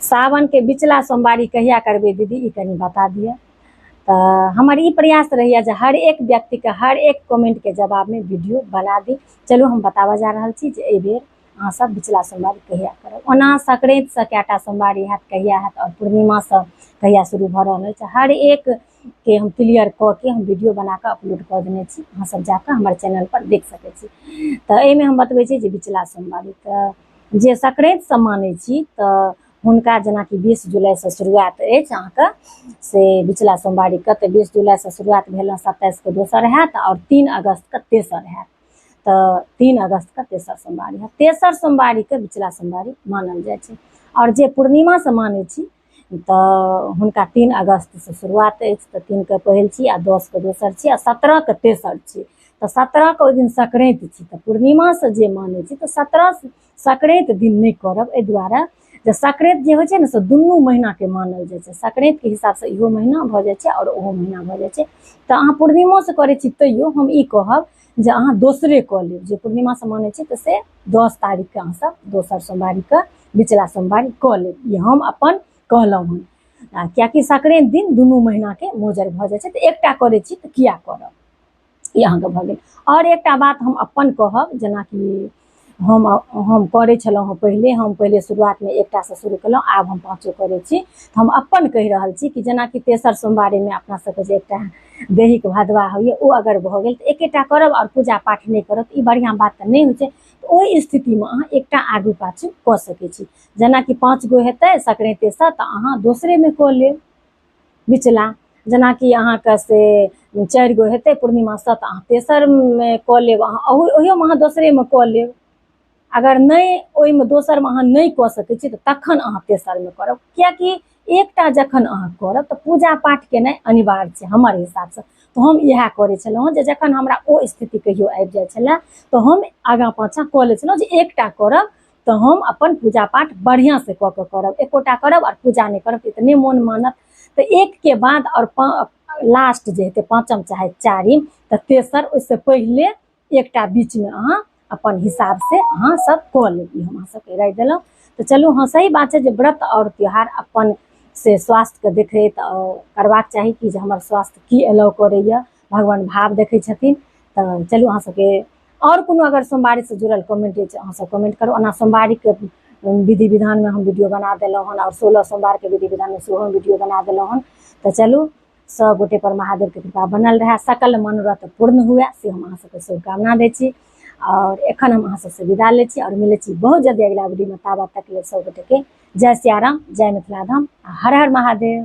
सावन के बिचला सोमवारी कहिया करबै दीदी, ई कनि बता दिअ। तऽ हमर ई प्रयास रहैया जे हर एक व्यक्तिके हर एक कमेंटके जवाबमे वीडियो बना दी। चलू हम बताबऽ जा रहल छी जे एहि बेर अहाँ सब बिचला सोमवारी कहिया करब। ओना संक्रांतिसँ कएटा सोमवारी हैत, कहिया हैत आओर पूर्णिमासँ कहिया शुरू भऽ रहल अछि, हर एक के हम क्लियर कऽ के हम वीडियो बना कऽ अपलोड कऽ देने छी। अहाँ सब जाकऽ हमर चैनल पर देख सकै छी। तऽ एहिमे हम बतबै छी जे बिचला सोमवारी तऽ जे संक्रांतिसँ मानै छी तऽ हुनका जेनाकि 20 जुलाइसँ शुरुआत अछि अहाँके से बिचला सोमवारीके, तऽ 20 जुलाइसँ शुरुआत भेल हँ, 27के दोसर हैत आओर 3 अगस्तके तेसर हैत। तऽ 3 अगस्तके तेसर सोमवारी हैत। तेसर सोमवारीके बिचला सोमवारी मानल जाइ छै। आओर जे पूर्णिमासँ मानै छी तऽ हुनका 3 अगस्तसँ शुरुआत अछि, तऽ 3के पहिल छी आ 10के दोसर छी आ 17के तेसर छी। तऽ 17के ओहि दिन संक्रांति छी, तऽ पूर्णिमासँ जे मानै छी तऽ 17 संक्रांति दिन नहि करब, एहि दुआरे जे संक्रांति जे होइ छै ने से दुनू महीनाके मानल जाइ छै। संक्रांतिके हिसाबसँ इहो महीना भऽ जाइ छै आओर ओहो महीना भऽ जाइ छै। तऽ अहाँ पूर्णिमोसँ करै छी तैयो हम ई कहब जे अहाँ दोसरे कऽ लेब। जे पूर्णिमासँ मानै छी तऽ से 10 तारीखके अहाँ सब दोसर सोमवारीके बिचला सोमवारी कऽ लेब, ई हम अपन कहलहुँ हन। आ कियाकि संक्रांति दिन दुनू महीनाके मोजर भऽ जाइ छै, तऽ एकटा करै छी तऽ किया करब, ई अहाँके भऽ गेल। आओर एकटा बात हम अपन कहब, जेनाकि हम करै छलहुँ हँ पहिले, हम पहिले शुरुआतमे एकटासँ शुरू केलहुँ, आब हम 5 करै छी। तऽ हम अपन कहि रहल छी कि जेनाकि तेसर सोमवारीमे अपना सबके जे एकटा देहीके भदवा होइए ओ अगर भऽ गेल तऽ एकेटा करब आओर पूजा पाठ नहि करब, ई बढ़िआँ बात तऽ नहि होइ छै। तऽ ओहि स्थितिमे अहाँ एकटा आगू पाछू कऽ सकै छी। जेनाकि 5 गो हेतै संक्रांतिसँ तऽ अहाँ दोसरेमे कऽ लेब बिचला। जेनाकि अहाँके से 4 गो हेतै पूर्णिमासँ तऽ अहाँ तेसरमे कऽ लेब, अहाँ ओहियोमे अहाँ दोसरेमे कऽ लेब। अगर नहि ओहिमे दोसरमे अहाँ नहि कऽ सकै छी तऽ तखन अहाँ तेसरमे करब, कियाकि एकटा जखन अहाँ करब तऽ पूजा पाठ केनाइ अनिवार्य छै हमर हिसाबसँ। तऽ हम इएह करै छलहुँ जे जखन हमरा ओ स्थिति कहियो आबि जाइ छलै तऽ हम आगाँ पाछाँ कऽ लै छलहुँ जे एकटा करब तऽ हम अपन पूजा पाठ बढ़िआँसँ कऽ कऽ करब, एकोटा करब आओर पूजा नहि करब तऽ नहि मोन मानत। तऽ एकके बाद आओर लास्ट जे हेतै 5म चाहे 4म तऽ तेसर, ओहिसँ पहिले एकटा बीचमे अहाँ अपन हिसाबसँ अहाँ सब कऽ लेब, ई हम अहाँ सबके राय देलहुँ। तऽ चलू, हँ सही बात छै जे व्रत आओर त्योहार अपन से स्वास्थ्यके देखैत करबाक चाही कि जे हमर स्वास्थ्य की एलाउ करैए, भगवान भाव देखै छथिन। तऽ चलू अहाँ सबके आओर कोनो अगर सोमवारीसँ जुड़ल कमेंट अछि अहाँ सब कमेंट करू। ओना सोमवारीके विधि विधानमे हम वीडियो बना देलहुँ हन आओर 16 सोमवारके विधि विधानमे सेहो हम वीडियो बना देलहुँ हन। तऽ चलू सब गोटे पर महादेवके कृपा बनल रहए, सकल मनोरथ पूर्ण हुए, से हम अहाँ सबके शुभकामना दै छी। आओर एखन हम अहाँ सबसँ विदा लै छी आओर मिलै छी बहुत जल्दी अगिला वीडियोमे। ताबत तक लेल सब गोटेके जय सियाराम, जय मिथिला धाम, हर हर महादेव।